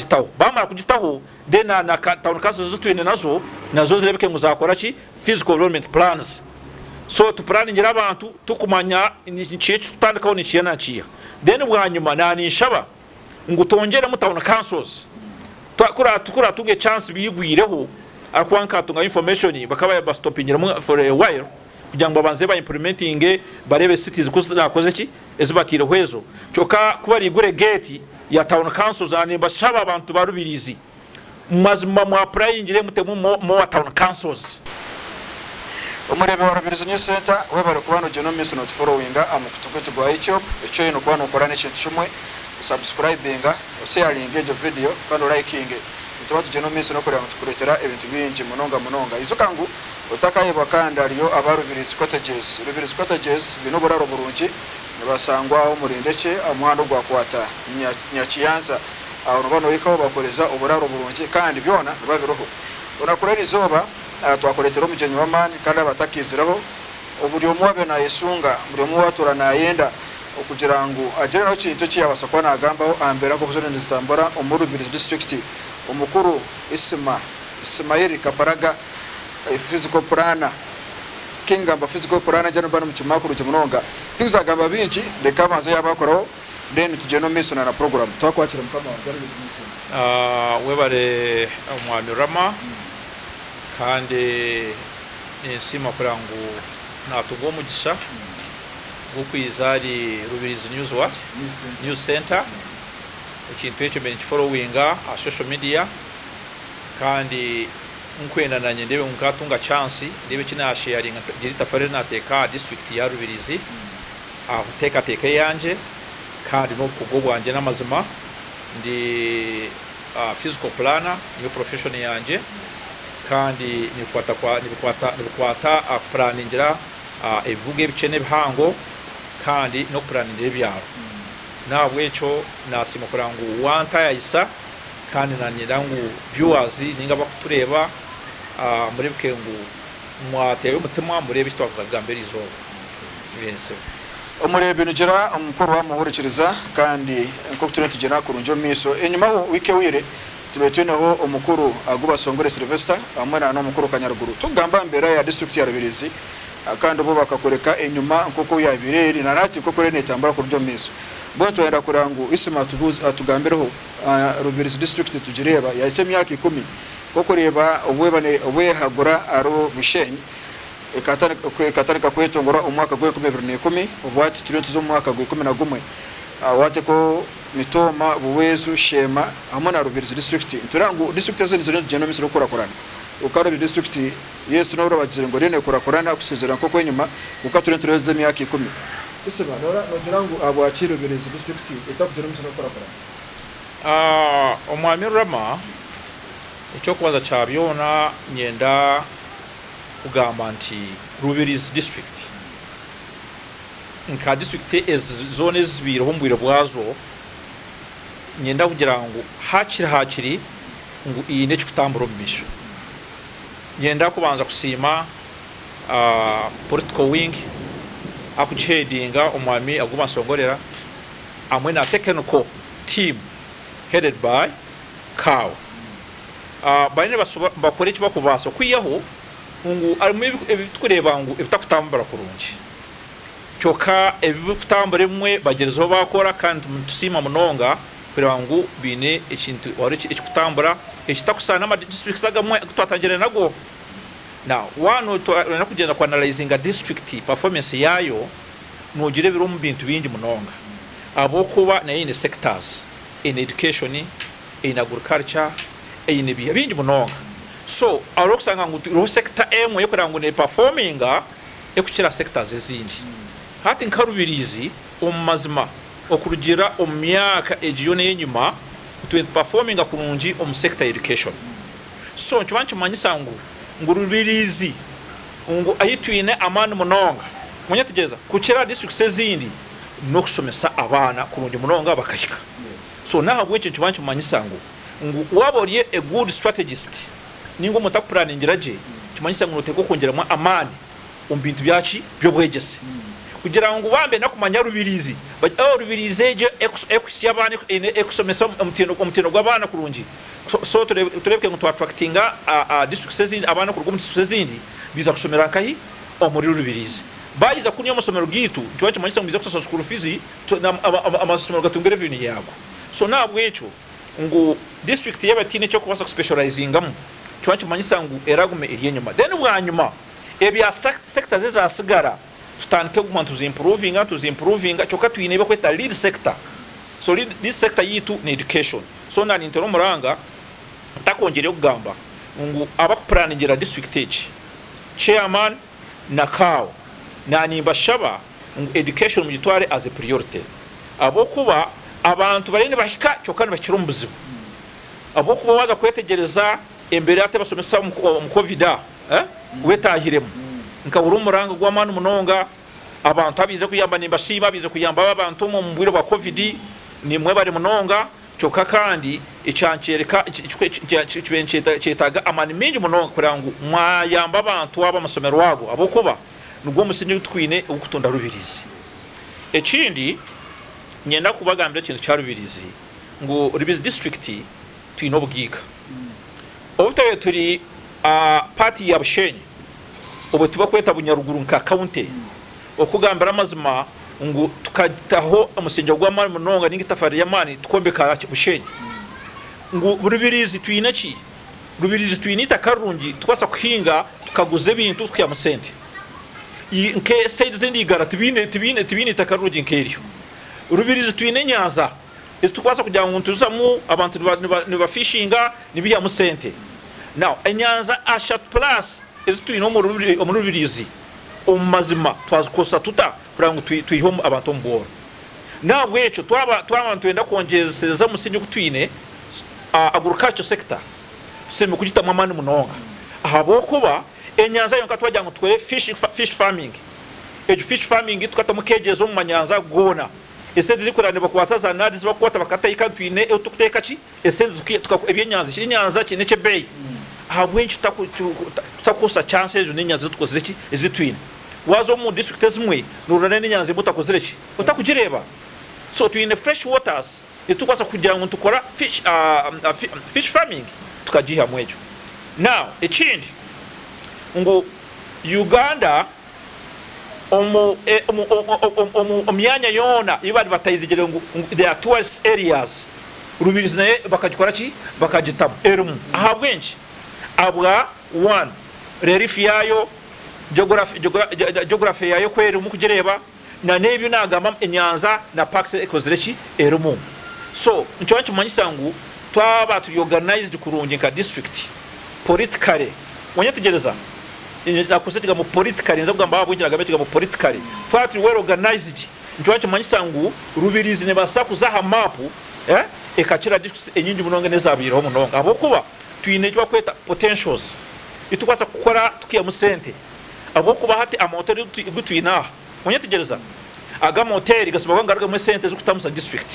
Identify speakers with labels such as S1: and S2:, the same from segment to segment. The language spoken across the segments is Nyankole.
S1: kugitaho. Baamara kugitaho then na town councils ezi twine nazo, nazo zireebeke ngu zaakora ki? Physical development plans. So tupuraningire abantu tukumanya nikiha eki tukutandikaho nikiha na nikiha. Then bwanyima naaninshaba ngu twongyeremu town councils. Ku oraatunga echance biigwireho ahakuba nkatungayo information bakaba basitopingiremu for a while kugira ngu babanze ba implementinge bareebe cities ku ziraakoze ki ezi bataireho ezo. Kyonka ku baraigure gate ya town councils nimbashaba abantu ba Rubirizi mazima mu apurayingire mutemu more town councils.
S2: Omureebi wa Rubirizi News Centre, webare kuba nogyenda omu maisho notuforowinga aha mukutu gwaitu gwa YouTube. Eki oine kuba nokora n'ekintu kimwe, osubscribinga, osheyaringa egyo vidiyo kandi orayikinge. Nituba tugyenda omu maisho n'okureeba ngu tukureetera ebintu bingi munonga munonga. Ijuka ngu otakayebwa kandi hariyo aba Rubirizi Cottages. Rubirizi Cottages baine oburaaro burungi, nibashangwa omuri Ndekye aha muhanda ogwakwata Nyakiyanza. Aho noba nohikaho bakuhereza oburaaro burungi kandi byona nibiba biriho. Orunaku rw'erizooba twakureetera omugyenyi w'amaani kandi abatakaizireho, buri omwe owaabaire naayesunga, buri omwe owaatuura naayenda okugira ngu agire nawe ekintu eki yaabaasa kuba naagambaho aha mbeera nk'oku ziriyo nizitambura omuri Rubirizi disiturikiti. Omukuru Isima Isimayiri Kaparaga, Physical Planner, Kingamba Physical Planner ngira nimuba nimukimanya kurungi munonga. Tindikuzagamba bingi, reka abanze yaabakoraho. Then tugyende omu maiso na na program. Twakwakira mukama wangye ari Rubirizi News Centre.
S1: Webare Omwami Rama kandi ninsiima kureba ngu natunga omugisha gw'okwija ahari Rubirizi News what? News Centre. Ekintu ekyo mbaire ninkiforowinga aha social media kandi nkwenda nanye ndeebe ngu nkatunga chance ndeebe eki nasheyaringa ngire eitafari eri nateeka aha district ya Rubirizi. Aha nteekateeka eyangye kandi n'obukugu bwangye n'amazima ndi physical planner niyo profession yangye kandi nibikwata aha kupuraningira ebibuga ebikye n'ebihango kandi n'okupuraningira ebyaro. N'ahabw'ekyo nasiima kureba ngu wantayayisa kandi nanyenda ngu viewers ninga abakutureeba murebeke ngu mwateyo omutima mureebe eki twakuza kugamba erizooba.
S2: Omureebi nigira omukuru wamuhurikiriza kandi nkoku turiyo nitugyenda kurungi omu maisho. Enyimaho wiiki ehweire tubaire twineho omukuru Agubasongore Sylvester hamwe na n'omukuru Kanyaruguru tukugamba aha mbeera ya disiturikiti ya Rubirizi kandi bo bakakoreka enyima nkoku yabaire eri na nahati nkoku eriyo netambura kurungi omu maisho. Mbwenu twayenda kureba ngu Isma atugambireho Rubirizi disiturikiti tugireeba yahitsya emyaka ikumi nkokureeba obweyehagura ahari Bushenyi. Ekatandika kwetongora omu mwaka gw'enkumi ibiri na ikumi, obu hati turiyo nituza omu mwaka gwa 11. Wateko Mitooma, Buweezu, Sheema hamwe na Rubirizi disiturikiti. Nitureeba ngu disiturikiti ezindi ziriyo nizigyenda omu maisho n'okukurakurana. Kwonka Rubirizi disiturikiti yes n'obu bagizire ngu eriyo neekurakurana kusinziirira nk'oku enyima, kwonka turiyo nitureeba ezi emyaka ikumi. Isima, Noogira ngu ahabwaki Rubirizi disiturikiti etakugyenda omu maisho n'okukurakurana?
S1: Omwami Rurama, Eky'okubanza kya byona nyenda kugamba nti Rubirizi district nka district ezi zoona ezibaireho omu bwire bwazo, niinyenda kugira ngu hakiri hakiri ngu eine ekikutambura omu maisho. Niinyenda kubanza kusiima political wing arikugihedinga omwami Aguma Nsongorera hamwe na technical team headed by Cow. Bariyo nibakora eki barikubaasa okwihaho ngu harimu ebi turikureeba ngu ebitarikutambura kurungi. Kyonka ebirikutambura ebimwe bagyerizeho baakora kandi nitusiima munonga kureeba ngu baine ekintu ekirikutambura ekitarikushushana n'amadistrict agamwe agu twatangire nago. Now waaba noyenda kugyenda ku analyzinga district performance yaayo, noogireebera omu bintu bingi munonga ahabw'okuba nayo eine sectors, eine education, eine agriculture, eine bingi munonga. So hariho okusanga ngu hariho sector emwe eyokureba ngu ne performinga ekukira sectors ezindi. Hati nka Rubirizi omu mazima okurugiirira omu myaka egi yoona eyenyima nitwe nitu performinga kurungi omu sector ya education. So nikiba nikimanyisa ngu ngu Rubirizi ngu ahi twine amaani munonga manya tegyereza kukira districts ezindi n'okushomesa abaana kurungi munonga bakahika. So n'ahabw'ekyo nikiba nikimanyisa ngu ngu waaba ori a good strategist ninga omuntu arikupuraningira gye, nikimanyisa ngu nooteekwa kwongyeramu amaani omu bintu byaki? By'obwegyese. Kugira ngu baaba nibenda kumanya Rubirizi, bagire oh Rubirizi egyo erikuhitsya abaana, erikushomesa omutindo gw'abaana kurungi. So tureebeke ngu twa attractinga districts ezindi, abaana kuruga omu districts ezindi baija kushomera nkahi? Omuri Rubirizi. Baija kunu omu masomero gaitu, nikiba nikimanyisa ngu nibaija kushashura school fees, amasomero gatunge revenue yaago. So n'ahabw'ekyo ngu district yaaba etaine eki erikubaasa ku specializingamu, nikiba nikimanyisa ngu eragume eri enyima. Then bwanyima ebya sectors ezatsigara, tutandike kuguma nituzi improvinga, nituzi improvinga kyonka twine ebi barikweta lead sector. So lead sector yaitu ni education. So naaba ninteera omuranga ntakwongyereyo kugamba ngu abakupuraningira district egi, chairman na CAO, naaba nimbashaba ngu education mugitware as a priority ahabw'okuba abantu bariyo nibahika kyonka nibahikira omu buzibu. Ahabw'okuba waaza kwetegyereza embeera hati abashomesa omu covid aha, wetahiremu nkahurira omuranga gw'amaani munonga, abantu abaize kuyamba nimbasiima abaize kuyamba aba abantu omu bwire bwa covid nimwebare munonga kyonka kandi ekyankyereka kibaire nikyetaaga amaani maingi munonga kureba ngu mwayamba abantu aba amasomero ago ahabw'okuba nigwo omusingi ogu twine ogw'okutunda Rubirizi. Ekindi niinyenda kubagambira ekintu kya Rubirizi ngu Rubirizi disiturikiti twine obugaiga. Obu twabaire turi part ya Bushenyi obwo tibakweta Bunyaruguru nka county, okugambira amazima ngu tukataho omusingye gw'amaani munonga ninga itafaari ry'amaani tukombeka Bushenyi. Ngu Rubirizi twine ki? Rubirizi twine eitaka rirungi tukubaasa kuhinga tukaguza ebintu tukihamu sente. Nke side ezindi Igara tibaine tibaine tibaine eitaka rirungi nk'eryo. Rubirizi twine enyanza. Ezi turikubaasa kugira ngu nituzamu abantu niba fishinga nibihamu sente. Now enyanza ashatu plus ezi twine omuri Rubirizi omu mazima twazikozesa tuta kureba ngu twihe abantu omu bworo? Nahabwekyo twaba nitwenda kwongyesereza omusingi ogu twine, agriculture sector tusemeriire kugitamu amaani munonga ahabw'okuba enyanza yonka twagira ngu tukore fish farming, egyo fish farming tukatamu cages omu manyanza ago goona, Esente zirikurara nibakwata za nadi ezibakukwata bakataika twine ahu turikuteeka ki esente ebyenyanja ekyenyanja ki nekyebeeyi ahabwenki tutakukozesa chance ezo nenyanja ezitukozire ki ezitwine waza omu district ezimwe norora nenyanja emwe otakozire ki otakugireeba so twine fresh waters ezitukubaasa kugira ngu nitukora fish fish farming tukagiihamu egyo now ekindi ngu Uganda omu omu myanya yoona ei bari bataizigire ngu they are tourist areas, Rubirizi nayo bakagikora ki? Bakagitamu erimu. Ahabw'enki? Ahabwa one relief yaayo, geography geography yaayo oku erimu kugireeba, na n'ebi naagamba enyanza na parks ekozire ki? Erimu. So nikyo nikimanyisa ngu twaba turi organized kurungi nka district politically, wanyetegyereza? Nakozesa ekigambo politically, ninza kugamba ahabw'enki nagamba ekigambo politically. Twaba turi well organized, nikiba nikimanyisa ngu Rubirizi nebaasa kuza aha maapu ekakira districts enyingi munonga n'ezabaireho munonga ahabw'okuba twine eki barikweta potentials ebi turikubaasa kukora tukihamu sente ahabw'okuba hati amahoteri agu twine aha, onyetegyereza? Aga amahoteri gasobola kuba nigarugamu esente ezirikutamusa district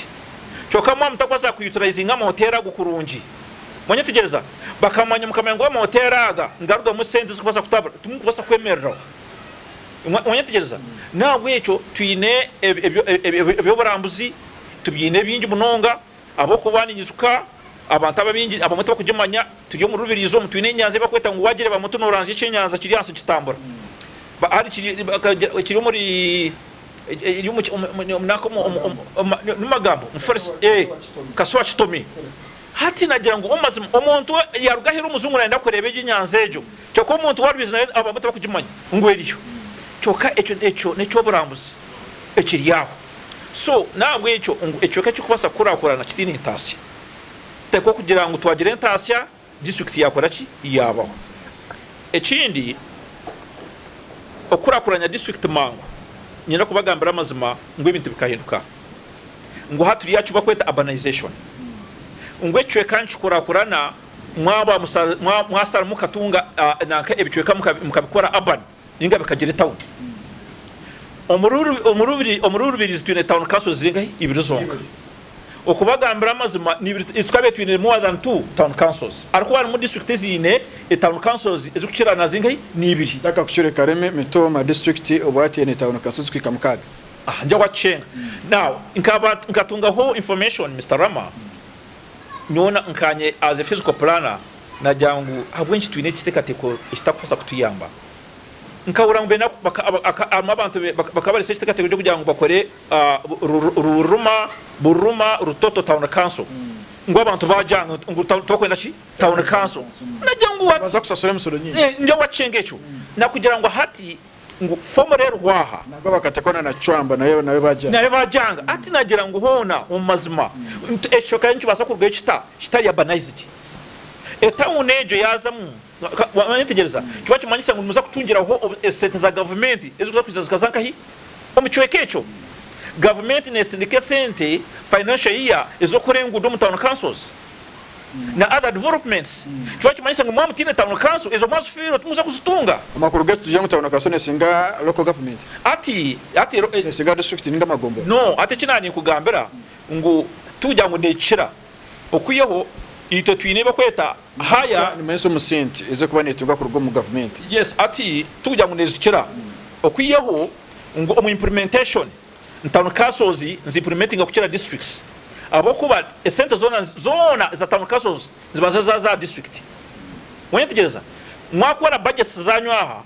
S1: kyonka mwaba mutakubaasa ku utilizinga amahoteri ago kurungi, Mwanyetegyereza? Bakamanya mukamanya ngu amahoteeri aga nigarugamu esente ezirikubaasa kutabura, timurikubaasa kwemereraho. Mwanyetegyereza? N'ahabw'ekyo twine eby'oburambuzi, tubiine bingi munonga ahabw'okuba ninyijuka abantu aba baingi abamwe tibakugimanya, turi omu Rubirizi omu twine enyanza ei barikweta ngu waagireeba muti nooranzya eky'enyanja kiri ahansi nikitambura. Hari kiri omuri eri omu nanka omu magambo Kasuwa Kitomi. Hati nagira ngu omu mazima omuntu yaruga aheru omujungu nayenda kureeba egyo enyanza egyo kyoka omuntu warubizi nawe abamwe tibakugimanya ngu eriyo kyoka ekyo ekyo nekyoburambuzi ekiri aho so nahabwekyo ngu ekicweka ekirikubaasa kukurakurana kitiine entasya tekwa kugira ngu twagira entasya district yakora ki yabaho. Ekindi okukurakuranya district mangu nyenda kubagambira amazima ngu ebintu bikahinduka. Ngu hati turi aha kibakweta urbanization. Ngu ekicweka nikikurakurana mwaba mwasara mukatunga nanka ebicweka mukabikora urban ninga bikagira etawuni. Omuri Rubirizi twine town councils zingahi? Ibiri zonka. Okubagambira amazima tukabaire twine more than 2 town councils ahakuba harimu district eziine e town councils ezikukira na zingahi? N'ibiri.
S2: Ntakakukira Karemi, Mitooma district obwati eine town council ezikuhika mukaaga.
S1: Aha nja wakyenga. Now nkaba nkatungaho information Mister Rama nyowe nkanye as a physical planner nagira ngu ahabw'enki twine ekiteekateeko ekitakubaasa kutuyamba? Nkahurira ngu benda harimu abantu bakaba barese ekiteekateeko ky'okugira ngu bakore Ruruma, Buruma, Rutoto Town Council ngu abantu baagyanga ngu tibakwenda ki? Town Council. Nagira ngu what?
S2: Nibaza kushashura emisoro nyingi.
S1: Ngira wakyenga ekyo. Nakugira ngu hati ngu formula eriho aha.
S2: Nangwa bakatekwa na Kicwamba nayo nayo baagyanga.
S1: Nayo baagyanga. Hati nagira ngu hoona omu mazima ekyo kare nikibaasa kurugayo kita kitari urbanized? Etawuni egyo yaazamu Wanyetegyereza? Kiba nikimanyisa ngu nimuza kutungiraho esente za gavumenti ezirikuza kwija zikaza nkahi? Omu kicweka ekyo. Gavumenti nesindika esente financial year ez'okukora enguudo omu town councils na other developments. Kiba nikimanyisa ngu mwaba mutaine town council, ezo mwazifiirwa timuza kuzitunga.
S2: Amakuru gaitu tugira ngu town council nesinga local government?
S1: Hati, hati.
S2: Nesinga district ninga amagombora?
S1: No, hati eki naninkugambira ngu tikugira ngu nekikira. Okwihaho itwe twine ebi bakweta higher.
S2: Nimanyisa omu sente ezikuba netunga kuruga omu gavumenti.
S1: Yes ati tikugira ngu nezikira okwihaho ngu omu implementation town councils nizi implementinga kukira districts ahabwokuba esente zoona zoona eza town councils nizibanza zaza aha district wanyetegereza mwakora budgets zanyu aha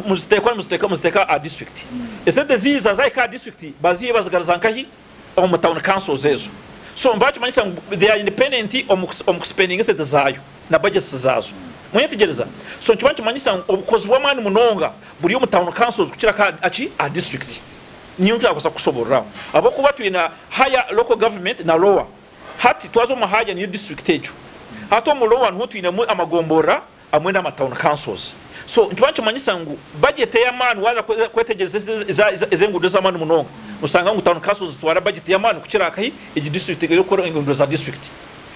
S1: muziteeka muziteeka muziteeka aha district esente ziiza zahika aha district baziiha bazigaruza nkahi? Omu town councils ezo. So nibaba nikimanyisa ngu they are independent omu ku spendinga esente zaayo na budgets zaazo. Mwayetegyereza? So nikiba nikimanyisa ngu obukozi bw'amaani munonga buri omu town councils kukira ki aha district. Niyo ntakubaasa kukushoborora aho. Ahabw'okuba twine higher local government na lower. Hati twaza omu higher niyo district egyo. Hati omu lower niho twinemu amagomborora hamwe n'ama town councils. So nikiba nikimanyisa ngu budget ey'amaani waaza kwetegyereza ez'enguudo ez'amaani munonga noshanga ngu town councils nizitwara budget y'amaani kukira nkahi egi district erikukora enguudo za district.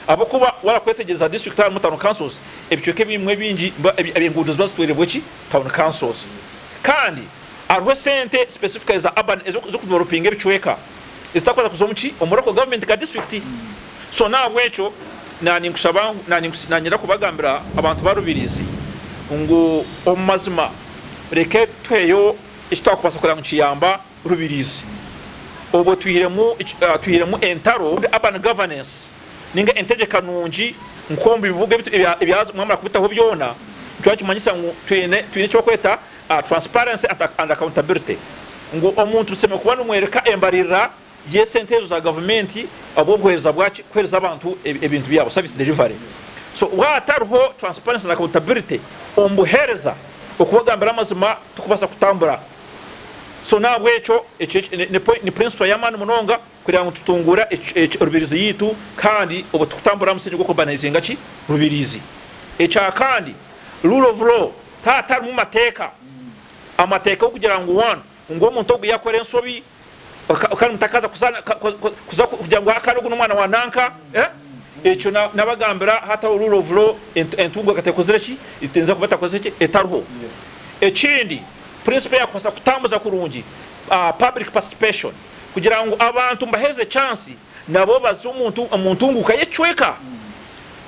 S1: Ahabw'okuba waaza kwetegyereza district harimu town councils ebicweka ebimwe ebingi enguudo niziba zitwirebwe ki? Town councils. Kandi hariho esente specifically za urban ez'okudevelopinga ebicweka ezitakubaasa kuza omu ki? Omu local government nka district. So n'ahabw'ekyo naninkushaba nanyenda kubagambira abantu ba Rubirizi ngu omu mazima reke tuheyo eki twakubaasa kureba ngu nikiyamba Rubirizi. Obwo twihiremu twihiremu entaro urban governance ninga entegyeka nungi nk'omu bibuga ebi mwamara kubitaho byona nikiba nikimanyisa ngu twine twine eki barikweta transparency and accountability ngu omuntu tusemeriire kuba nomworeka embaririra y'esente ezo za gavumenti ahabw'obuheereza bwaki kuheereza abantu ebintu byabo, service delivery. So waaba hatariho transparency na accountability omu buheereza, okubagambira amazima tikubaasa kutambura. So n'ahabw'ekyo ekyo ni principle y'amaani munonga kureeba ngu tutunguura Rubirizi yaitu kandi obwo tukutambura aha musingye gw'okuurbanizinga ki Rubirizi. Ekya kandi, rule of law, tihatarimu mateeka, amateeka g'okugira ngu one ngu omuntu ogu yakora enshobi, Kandi mutakaza kuza kugira ngu kandi ogu n'omwana wa nanka. Ekyo nabagambira hatariho rule of law entunguka tekozire ki? Teyinza kuba etakozire ki? Etariho. Ekindi principle eyakubaasa kutambuza kurungi public participation kugira ngu abantu mbahereze chance nabo baze omu ntunguka y'ekicweka.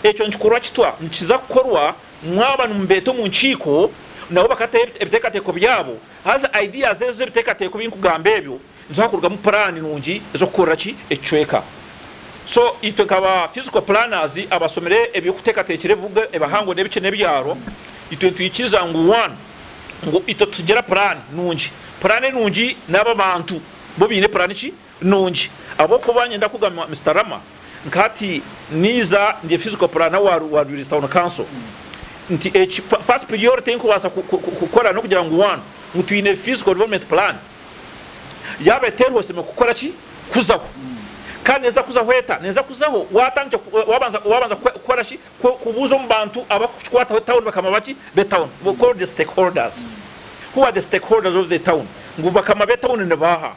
S1: Ekyo nikikorwa kitwa? Nikiza kukorwa mwaba nimubeeta omu nkiiko nabo bakataho ebiteekateeko byabo. Haza ideas ezo z'ebiteekateeko ebi nkugamba ebyo nizibaasa kurugamu puraani nungi ez'okukorera ki ekicweka. So itwe nka ba physical planners abasomire eby'okuteekateekyera ebibuga ebihango n'ebikye n'ebyaro, itwe nitwikiriza ngu one, ngu itwe tugira puraani nungi. Puraani enungi n'abo abantu bo baine puraani ki? Nungi. Ahabw'okuba niinyenda kugamba Mister Rama, nka hati niiza ndi physical planner wa wa Rubirizi Town Council, nti eki first priority ei nkubaasa kukora n'okugira ngu one, ngu twine physical development plan. Yaaba eteriho esemeriire kukora ki? Kuzaho. Kandi neeza kuzaho eta? Neeza kuzaho waatandika waabanza waabanza kukora ki? Kubuuza omu bantu abarikukikwataho town bakama baki? B'etown. We call the stakeholders. Who are the stakeholders of the town? Ngu bakama b'etown ni baaha?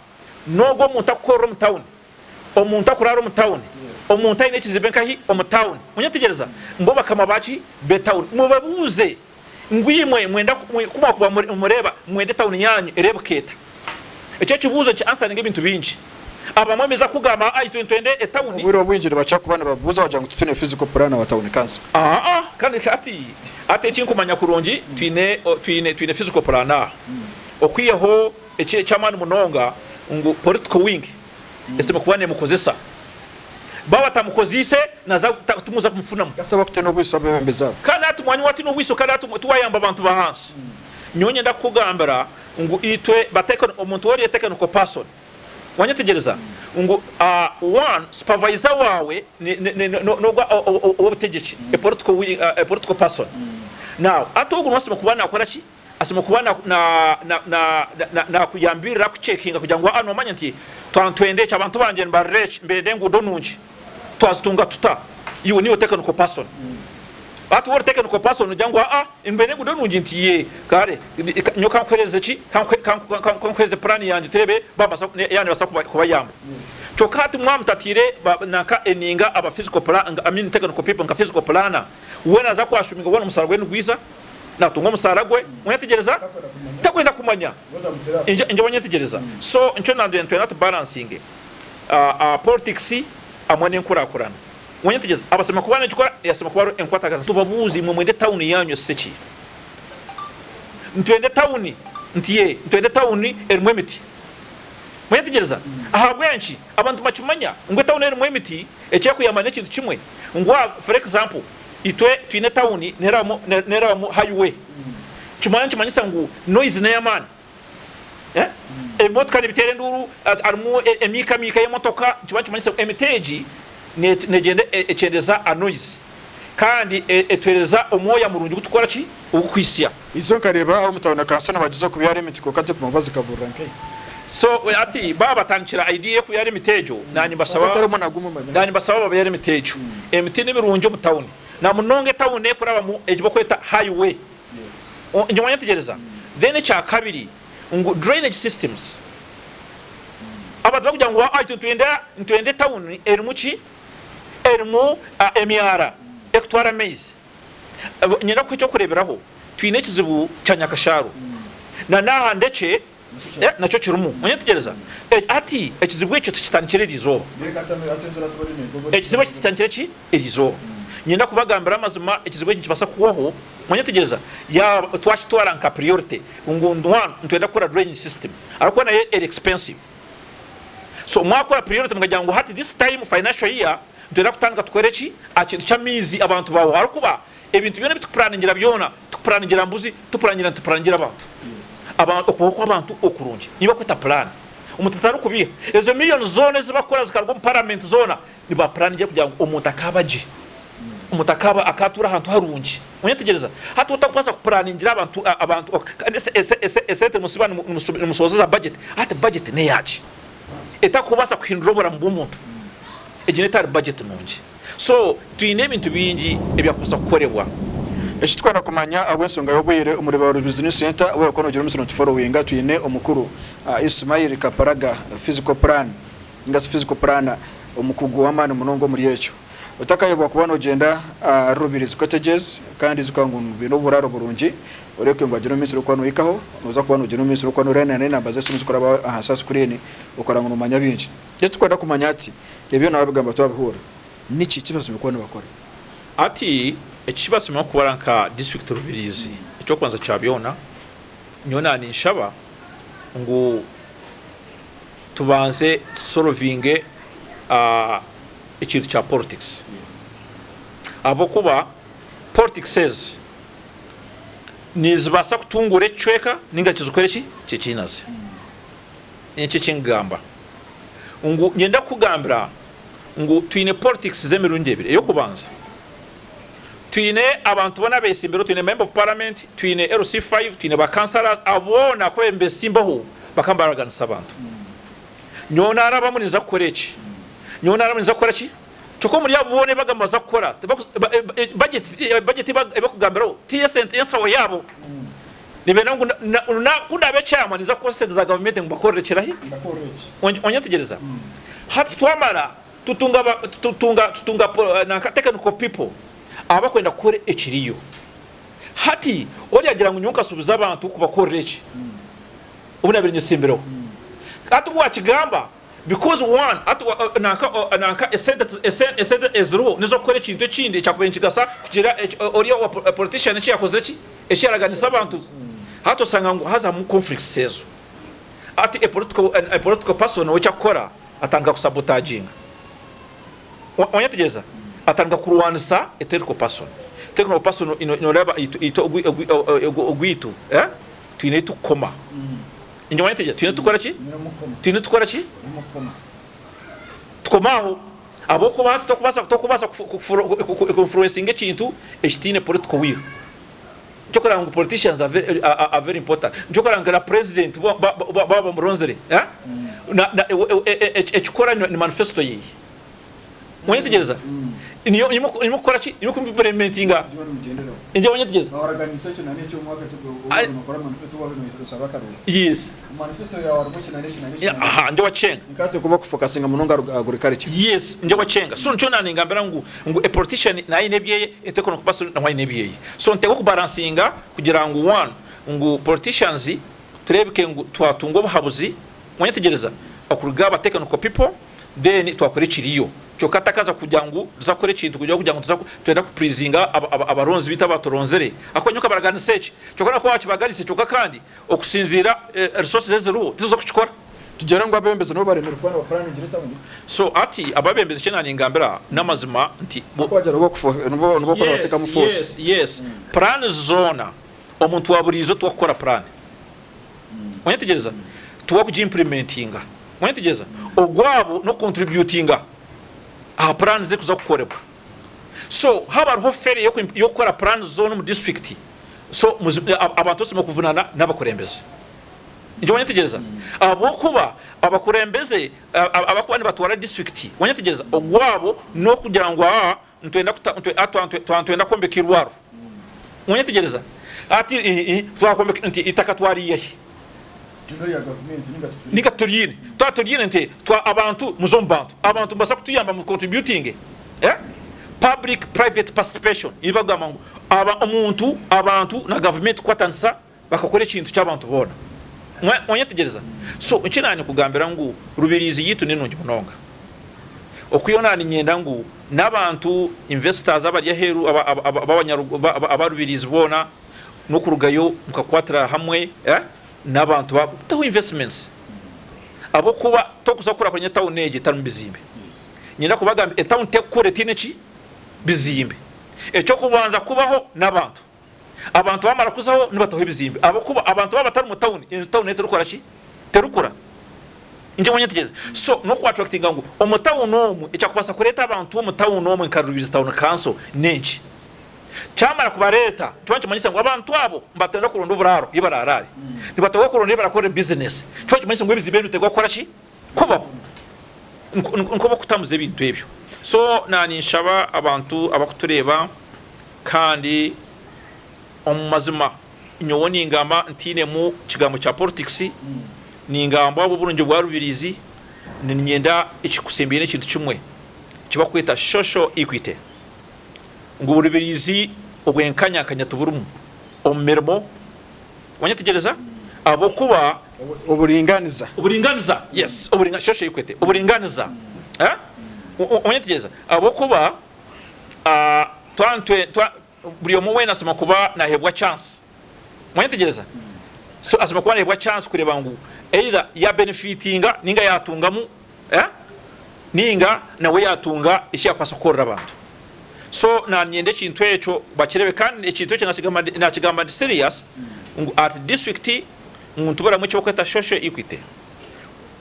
S1: N'ogwo omuntu akukorera omu tawuni, omuntu akuraara omu tawuni, omuntu aine ekizibe nkahi omu tawuni. Onyetegyereza? Mbo bakama baki b'etawuni. Mubabuuze ngu imwe mwenda ku mwakuba nimureeba mwenda etawuni yaanyu ereebeka eta? Ekyo ekibuuzo niki ansaringa ebintu bingi. Abamwe nibaija kukugamba aa itwe nitwenda etawuni.
S2: Obwire obwingi nibakira kuba nibabuuza bagira ngu titwine physical plan wa town council.
S1: Aa kandi hati hati eki nkumanya kurungi twine twine twine physical plan aha. Okwihaho eki eky'amaani munonga ngu political wing esemeriire kuba nemukozesa. Baaba batamukoziise naza timuza kumufunamu.
S2: Kasita bakutene obwiso abebembezi abo.
S1: Kandi hati mwanya watine obwiso kandi hati tiwayamba abantu bahansi. Nyowe nyenda kukugambira ngu itwe ba omuntu ori a technical person wanyetegyereza ngu one supervisor wawe nogwo owobutegyeki a political person now hati ogu niwe asemeriire kuba nakora ki? Asemeriire kuba nakuyambirira akucekinga kugira ngu nomanya nti twaba nitwenda eki abantu bangye nibarira eki nibenda enguudo nungi twazitunga tuta? Iwe niiwe technical person. Hati waaba ori technical person nogira ngu aa nibenda enguudo nungi nti yee kare nyowe kankuhereze ki kankuhereze plan yangye tureebe yaaba nebaasa kubayamba. Kyonka hati mwaba mutatiire nanka eninga aba physical I mean technical people nka physical planner we naaza kwashuminga weena omusaara gwe nigwiza natunga omusaara gwe wanyetegereza takwenda kumanya inje wanyetegereza so nikyo nambire nitwenda tu balancinge politics hamwe n'enkurakurana wanyetegereza abasema kuba nekikora yasema kuba enkwatagana tubabuuze imwe mwende tawuni yanyu esise ki nitwenda etawuni nti ye nitwenda etawuni erimu emiti wanyetegereza ahabw'enki abantu bakimanya ngu etawuni erimu emiti ekyekuyamba n'ekintu kimwe ngu for example Itwe twine etawuni nerabamu highway kimara nikimanyisa ngu noise neyamani ebimotoka nibitera enduru harimu emiika miika yemotoka nikiba nikimanyisa ngu emiti egi negyenda ekyendeza a noise kandi etuhereza omwoya murungi ogutukukora ki ogukuhitsya.
S2: Izo nkareba ahu omutauni kanso nibagyeza kubyara emiti kwonka tikumanya oba zikavurira nkahi.
S1: So hati baaba batandikire idea y'okubyara emiti egyo, naanye mbasaba babyare emiti egyo. Emiti ni mirungi omu tawuni na munonga etawuni erikurabamu egi barikweta highway. Nyowe Then ekyakabiri ngu drainage systems, abantu barikugira ngu aa itwe nitwenda etawuni erimu ki? Erimu emyara erikutwara amaizi. Niinyenda kukuha eky'okureeberaho, twine ekizibu kya Nyakashaaro na n'aha Ndekye nakyo kirimu. Onyetegyereza? Hati ekizibu ekyo tikitandikire eri izooba. Ekizibu ekyo tikitandikire ki? Eri izooba. Niinyenda kubagambira amazima, ekizibu eki nikibaasa kuhwaho, onyetegyereza, yaaba twakitwara nka priority ngu one nitwenda kukora drainage system ahabw'okuba nayo eri expensive. So mwakora priority mukagira ngu hati this time financial year Nitwenda kutandika tukore ki aha kintu ky'amaizi abantu baawe aharikuba ebintu byona ebi tukupuraningira byona tikupuraningira mbuzi tupuraningira nitupuraningira abantu Aba okubaho kw'abantu okurungi niyo barikweta puraani omuntu atarikubiiha ezo miriyoni zoona ezi barikukora zikaruga omu paramenti zoona nibapuraningira kugira ngu omuntu akaaba gye omuntu akaaba akaatuura ahantu harungi Onyetegereza hati otakubaasa kupuraningira abantu abantu kandi esente nimusiba nimushohoza za bajeti hati bajeti n'eyaaki? Etakubaasa kuhindura oburamu bw'omuntu. Egi n'etari budget nungi. So twine ebintu bingi ebyakubaasa kukorebwa.
S2: Eki tukwenda kumanya ahabw'ensonga y'obwire omuri Baru Business Centre ahu orikuba nogira omutsyo notuforowinga twine omukuru Ismail Kaparaga physical plan ninga shi physical planner omukugu w'amaani munonga omuri ekyo. Otakayebwa kuba nogyenda ahari Rubirizi Cottages kandi ijuka ngu baine oburaaro burungi oreebeke ngu wagyenda omu maisho orikuba nohikaho noza kuba nogyenda omu maisho orikuba noreeba n'enamba z'esimu zirikuraba ahansi aha screen okareba ngu nomanya bingi. Eki turikwenda kumanya hati, ebyo byona waabigamba twabihurira, niki eki bashemereire kuba nibakora?
S1: Hati eki bashemereire kukora nka disiturikiti Rubirizi, eky'okubanza kya byona, nyowe naaninshaba ngu tubanze tusorovinge ekintu kya poritikisi ahabw'okuba poritikisi ezi nizibaasa kutunguura ekicweka nainga kizikore ki? Kikinaze. N'enki eki nkugamba? Ngu niinyenda kukugambira ngu twine politics z'emirundi ebiri. Ey'okubanza, twine abantu boona abeetsimbirweho, twine member of parliament, twine LC5, twine ba councillors, abo boona ku nibeetsimbaho bakaba nibaraganisa abantu. Nyowe naarabamu ninza kukora eki, nyowe naarabamu ninza kukora ki? Kyonka omuri abo boona ebi bagamba nibaza kukora, budget ei barikugambiraho ti y'esente y'enshaho yaabo. Nibenda ngu ku ndaabe chairman ninza kukozesa esente za gavumenti ngu mbakorere kirahi? Onyetegyereza? Hati twamara tutunga tutunga tutunga nanka technical people abakwenda kukora ekiriyo. Hati oryagira ngu nyowe nkasuubiza abantu kubakorera eki obu naabaire nyesimbireho. Hati obu waakigamba. Because one, hati nanka nanka esente esente eziriho n'ez'okukora ekintu ekindi ekyakubaire nikigasa kugira oriya owa politician eki yakozire ki? Eki yaraganise abantu. Hati osanga ngu hazamu conflicts ezo. Hati a political a political person we eki akukora atandika kusabotaginga. Wanyetegyereza? Atandika kurwanisa a technical person. Technical person noreeba itwe ogwitu twine ei tukukoma. Inje wanyetegyereza? Twine tukora ki? Twine tukora ki? Tukoma aho. Ahabw'okuba hati tokubaasa tokubaasa ku-influencinga ekintu ekitaine political will. Nikyo orikureeba ngu politicians are very, are very important. Nikyo orikureeba ngu na president baaba bamuronzire, ekikora ni manifesto yeye. Wanyetegyereza? Niyo nimwo kukora ki? Nimwo ku-implementinga. Inje wanyetegyereza? Yes. Aha, nje wakyenga. Yes, nje wakyenga. So nikyo naaningambira ngu ngu a politician nawe aine ebyeye, a technical person nawe aine ebyeye. So niteekwa kubalansinga kugira ngu one, ngu politicians tureebeke ngu twatunga obuhabuzi, wanyetegyereza? Okuruga aha ba technical people. Then twakora ekiriyo. Kyoka atakaza kugira ngu tuza kukora ekintu kugira kugira ngu tuza twenda ku pleasinga abaronzi beitu abaturonzire. Ahakuba nyowe nkabaraganisa eki. Kyoka nakuba wakibaganise kyoka kandi okusinziira resources eziriho tizo zokukikora.
S2: Tugire ngu abebembezi nibo baremire kuba nibapuraningira etawuni?
S1: So hati ababembezi eki nangambira namazima nti bo.
S2: Ahakuba wagira nibo nibo kuba nibatekamu force.
S1: Yes, yes. Plans zoona omuntu wa buriizo tiwakukora plan. Wanyetegyereza? Tiwakugi implementinga. Wanyetegyereza? Ogwabo n'okucontributinga aha plans ezirikuza kukorebwa. So haaba hariho failure y'okukora plans zoona omu district, so abantu bashemereire kuvunana n'abakurembeze. Nikyo wanyetegyereza? Ahabw'okuba abakurembeze abarikuba nibatwara district, wanyetegyereza? Ogwabo n'okugira ngu aa nitwenda kuta twaba nitwenda kwombeka eirwariro. Wanyetegyereza? Hati twakwombeka nti eitaka twariiha hi? Ninga tituryine? Twaba turyine nti abantu muze omu bantu. Abantu nibabaasa kutuyamba mu contributinge. Public private participation ei barikugamba ngu omuntu, abantu na gavumenti kukwatanisa bakakora ekintu ky'abantu boona. Wanyetegyereza? So eki nanikugambira ngu Rubirizi yaitu ninungi munonga. Okwihaho naninyenda ngu n'abantu, investors abari aheeru aba Rubirizi boona n'okurugayo mukakwatira hamwe n'abantu kutaho investments. Ahabw'okuba tokuza kukurakuranya etawuni egi etarimu bizimbe. Niinyenda kubagambira etawuni tekukura etaine ki? Bizimbe. Eky'okubanza kubaho n'abantu. Abantu bamara kuzaho nibataho ebizimbe ahabw'okuba abantu baba batari mu tawuni, tawuni nayo terikukora ki? Terikura. Nikyo mwanyetegyereza? So n'oku attractinga ngu omu tawuni omu ekyakubaasa kureeta abantu omu tawuni omu nka Rubirizi Town Council n'enki? Kyamara kubareeta nikiba nikimanyisa ngu abantu abo nibatenda kuronda oburaaro ei baraaraare, nibateekwa kuronda ei barakorere bizinesi, nikiba nikimanyisa ngu ebizimbe ebi nibiteekwa kukora ki? Kubaho. Nikwo barikutambuza ebintu ebyo. So naninshaba abantu abarikutureeba Kandi omu mazima nyowe ningamba ntainemu kigambo kya politics, ningamba ahabw'oburungi bwa Rubirizi, niinyenda ekikusembeire n'ekintu kimwe eki barikweta social equity, ngu Rubirizi obwenkanyankanya tiburimu omu mirimo, wanyetegyereza? Ahabw'okuba.
S2: Oburinganiza.
S1: Oburinganiza, yes, social equity, oburinganiza, wanyetegyereza? Ahabw'okuba. Buri omwe weena asemeriire kuba naheebwa chance. Mwayetegyereza? So asemeriire kuba naheebwa chance kureeba ngu either ya benefitinga ninga yatungamu ninga nawe yatunga eki yakubaasa kukorera abantu. So nanyenda ekintu ekyo bakireebe kandi ekintu ekyo nakigamba ndi serious ngu at district ngu nituburamu eki barikweta social equity.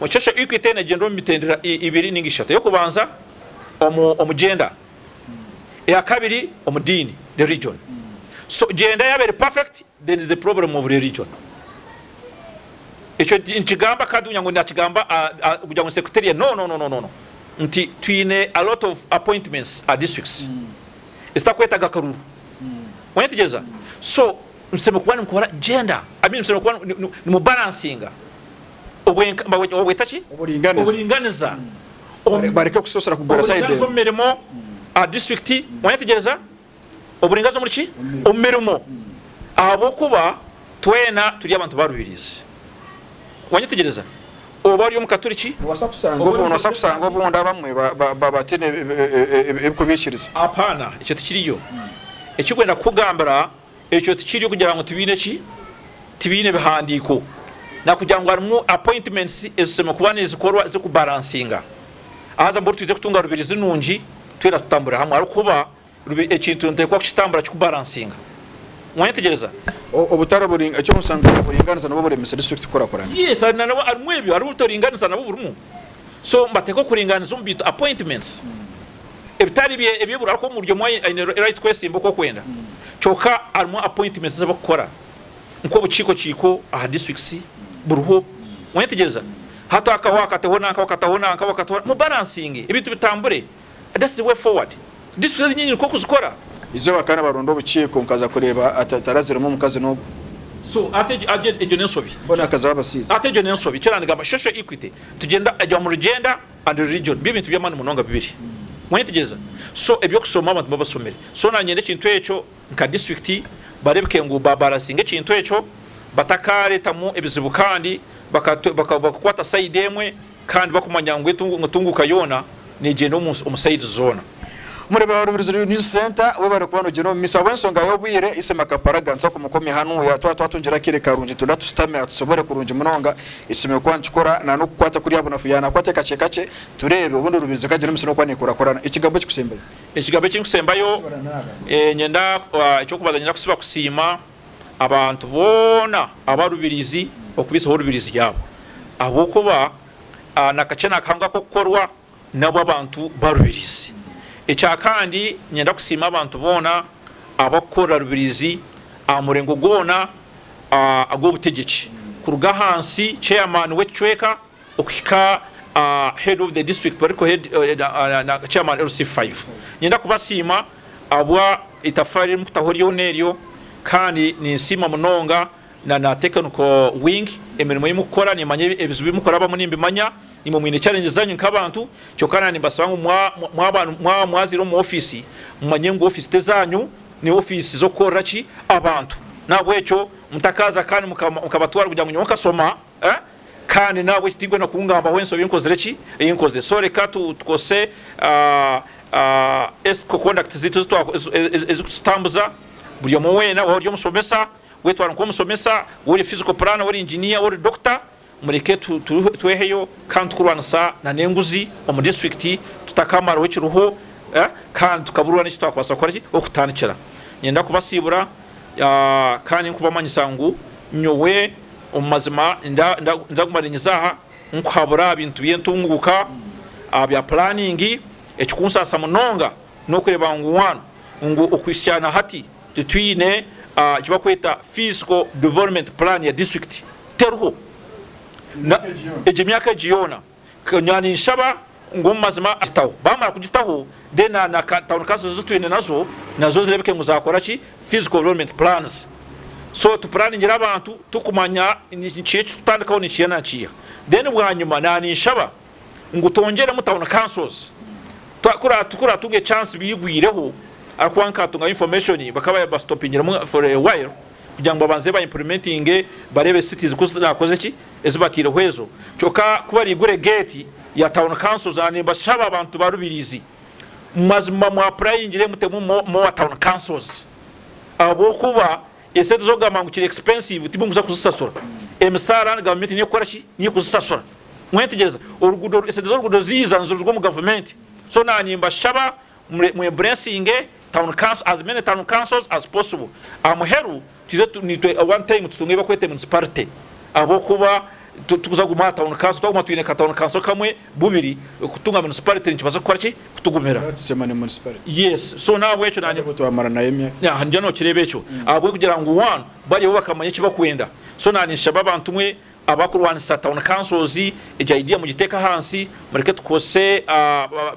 S1: Social equity negyenda omu mitendera ibiri ninga ishatu. Eyokubanza omu gender, eyakabiri omu diini, religion. So gender yaba eri perfect then is a problem of religion. Ekyo nkigamba kandi kugira ngu nakigamba kugira ngu secretariat no no no no no nti twine a lot of appointments a districts ezitakwetaga akaruru. Wanyetegereza? So musemeriire kuba nimukora gender, I mean musemeriire kuba nimubalansinga obweta ki?
S2: Oburinganiza. Bareke kusosora kugura
S1: side Oburinganiza omu mirimo aha district, wanyetegereza? Oburinganiza omuri ki? Omu mirimo. Ahabw'okuba twena turi abantu ba Rubirizi. Wanyetegereza? Oba ori Omukaturiki,
S2: Nobaasa kusanga
S1: oba ori
S2: nobaasa kusanga
S1: Omuprotestanti.
S2: obundi abamwe bataine ebikubaikiriza.
S1: Apaana, ekyo tikiriyo. Ekirikwenda kukugambira, ekyo tikiriyo kugira ngu tibaine ki? Tibaine bihandiiko. Nakugira ngu harimu appointments ezishemereire kuba nizikorwa zirikubalansinga. Haza mbwenu twije kutunga rubirizi nungi, twena tutambure hamwe ahabw'okuba ekintu nituteekwa kukitambura kirikubalansinga. Mwayetegyereza?
S2: Obutari eky'omusango oburinganiza nibwo buremesa disiturikiti kukurakurana.
S1: Yes, harimu ebyo, harimu obutaringaniza nabwo burimu. So nibateekwa kuringaniza omu bintu, appointments, ebitari eby'ebura ahabw'okuba buri omwe aine right kwesimba oku arikwenda. Kyonka harimu appointments ezi barikukora nk'obukiiko kiiko aha districts buriho. Mwayetegyereza? Hati akaho akateho nanka, akataho nanka, akataho, mubalansinge ebintu bitambure. That's the way forward. District ezi nyingi nikwo kuzikora.
S2: Izooba kandi baronda obukiiko nkaza kureeba ataraziremu omukazi n'ogwo.
S1: So ate egyo n'ensobi.
S2: Boona akaza w'abasiizi.
S1: Ate egyo n'ensobi. Eki nangamba social equity tugyenda omuri gender and religion by'ebintu by'amaani munonga bibiri. Mwayetegyereza? So eby'okushoma abantu babasomere. So nanye ekintu ekyo nka district barebeke ngu ba balansinga ekintu ekyo batakaretamu ebizibu kandi bakakwata side emwe. Kandi bakumanya ngu entunguuka yoona negyenda omu sayidi zoona.
S2: Mureebe wa Rubirizi News Centre webare kuba nogyenda omu maiso ahabw'ensonga y'obwire Isima Kaparaga nituza kumukomya hanuya twaba twatungire akaire karungi nitwenda tushutame atusoborre kurungi munonga ekisemeriire kuba nikikora na n'okukwata kuri ahabunafu ya nakwate kakye kakye tureebe obundi Rubirizi ekagyenda omu maiso n'okuba nekurakurana. Ekigambo ekikusembayo.
S1: Ekigambo ekinkusembayo nyenda ekyokubanza nyenda kusiba kusiima abantu boona aba Rubirizi okubaisaho Rubirizi yaabo ahabw'okuba nakakye nakahango ak'okukorwa nabo abantu ba Rubirizi. Ekyakandi niinyenda kusiima abantu boona abakukorera Rubirizi aha murengo gwona agw'obutegyeki kuruga ahansi chairman w'ekicweka okuhika head of the district political head na chairman LC5. Niinyenda kubasiima ahabwa itafaari eri mukutaho ryona eryo kandi ninsiima munonga na na technical wing emirimo ei mukukora nimanya ebizibu ebi mukurabamu nimbimanya nimwe mwine challenges zanyu nk'abantu kyonka na nimbasaba ngu mwaba mwaba mwaziire omu office mumanye ngu office tezanyu ni office z'okukorera ki abantu nahabwekyo mutakaaza kandi mukabatwara kugira ngu nyowe nkasoma Kandi nahabweki tinkwenda kungambaho ensobi ei nkozire ki, ei nkozire. So reka tukozese ethical conduct zaitu ezikututambuza buri omwe weena, waaba ori omushomesa wetwara nk'omushomesa, waaba ori physical planner, waaba ori engineer, waaba ori doctor, mureke tweheyo kandi tukurwanisa n'enguzi omu district tutakamaraho ekiriho kandi tukaburwa n'eki twakubaasa kukora ki, okutandikira. Niinyenda kubasiibura kandi nkubamanyisa ngu nyowe Omu mazima ninza kuguma ninyiza aha nkuhabura aha bintu by'entunguuka, aha bya puraningi. Ekikunsaasa munonga n'okureeba ngu one, ngu okuhitsya na hati titwine eki barikweta physical development plan ya disiturikiti teriho. Egyo emyaka egi yoona. Nyowe ninshaba ngu omu mazima agitaho. Bamara kugitaho then na town councils ezi twine nazo, nazo zirebeke ngu zakora ki? Physical development plans. So tu planingire abantu tukumanya nikiha ekitutandikaho nikiha na nikiha. Then bwanyima na ninshaba ngu twongyeremu town councils. Kuratunga chance bigwireho ahakuba nkatunga information bakaba ba stopingiremu for a while kugira ngu babanze ba implementinge barebe cities ku zirakoze ki? Ezi bataireho ezo. Kyonka ku baraigure geeti ya town councils na nimbashaba abantu ba Rubirizi mazima mu applyingire mutemu more town councils ahabw'okuba esente ez'okugamba ngu kiri expensive timwe mukuza kuzisasura. Emisaara gavumenti niyo ekukora ki? Niyo ekuzisasura. Mwetegyereza? Oruguudo esente z'oruguudo ziiza niziruga omu gavumenti. So na nimbashaba mu embracinge town council as many town councils as possible. Aha muheru Twije nitwe one time tutunge ebi bakweta municipality ahabw'okuba tukuza kuguma aha town council twaguma twine ka town council kamwe bubiri kutunga municipality nikibaasa kukora ki kutugumira. Yes so nahabwekyo nanye ngira nokireeba ekyo ahabw'okugira ngu one bari bo bakamanya eki bakwenda so nanye ninshaba abantu mwe Abakurwanisa town councils egyo idea mugiteeke ahansi mureke tukozese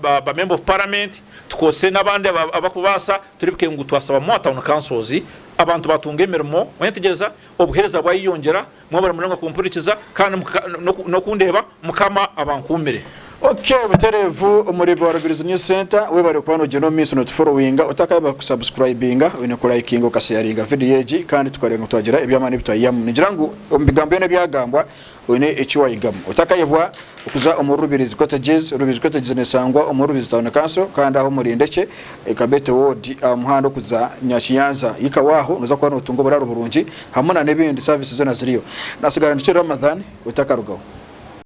S1: ba member of parliament tukozese nabandi abakubaasa turebeke ngu twasaba more town councils abantu batunga emirimo oyetegereza obuhereza bwayeyongyera mwebare munonga kumpurikiza kandi nokundeba mukama abankuumire.
S2: Ok butereevu omureebi wa Rubirizi News Centre webare kuba nogyenda omu maiso notuforowinga otakayeba ku subscribinga oine ku likinga okasheyaringa vidiyo egi kandi tukareeba ngu twagira eby'amaani ebi twayihamu ningira ngu omu bigambo byona ebyagambwa oine eki wayigamu otakayebwa okuza omuri Rubirizi Cottages Rubirizi Cottages nesangwa omuri Rubirizi Town Council kandi aho omuri Ndekye Kabete Ward aha muhanda okuza Nyakinyanza hika waaho noza kuba notunga oburaaro burungi hamwe na n'ebindi services zoona ziriyo nasigara ndi Ramadhan otakarugaho.